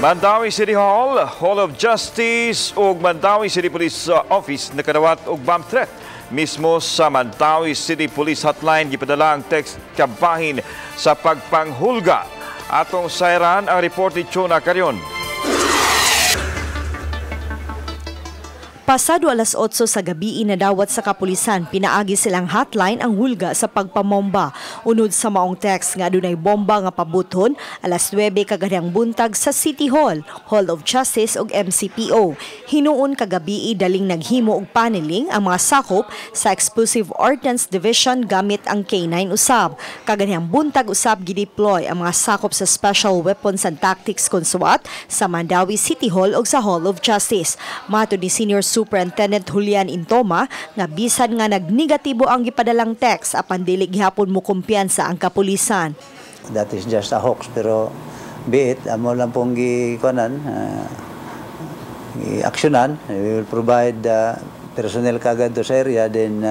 Mandaue City Hall, Hall of Justice ug Mandaue City Police Office nakadawat og bomb threat. Mismo sa Mandaue City Police Hotline gipadala ang text kabahin sa pagpanghulga. Atong sayran ang report ni Chona Carion. Pasado alas 8 sa gabi, inadawat sa kapulisan pinaagi silang hotline ang hulga sa pagpamomba. Unod sa maong text nga adunay bomba nga pabuton alas 9 kagadhang buntag sa City Hall, Hall of Justice ug MCPO. Hinuon kagabi, daling naghimo og paneling ang mga sakop sa Explosive Ordnance Division gamit ang K9 usab. Kaganhang buntag usab, gideploy ang mga sakop sa Special Weapons and Tactics kon SWAT sa Mandaue City Hall ug sa Hall of Justice. Matod ni Senior Superintendent Julian Intoma nga bisan nga nagnegatibo ang gipadalang text, apan dili gihapon mo kumpiyansa ang kapulisan. That is just a hoax, pero be it, amo lang pong gikuanan, aksyonan. We will provide personnel kagad do sa area, then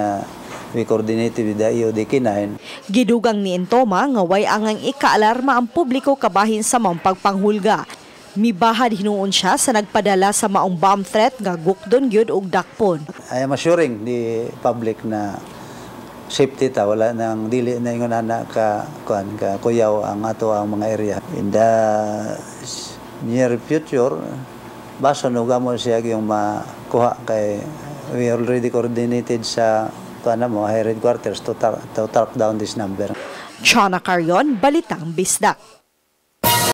we coordinated with the EOD K9. Gidugang ni Intoma nga way angang ikaalarma ang publiko kabahin sa maong pagpanghulga. Mibahad hinuon siya sa nagpadala sa maong bomb threat nga gukdon gyud og dakpon. I am assuring the public na safety ta, wala nang dili na ingon ana ka kuan ka kuyaw ang ato ang mga area. In the near future, basta no gamo siya yung makuha kay we already coordinated sa kuan mo headquarters to track down this number. Chana Carion, Balitang Bisdak.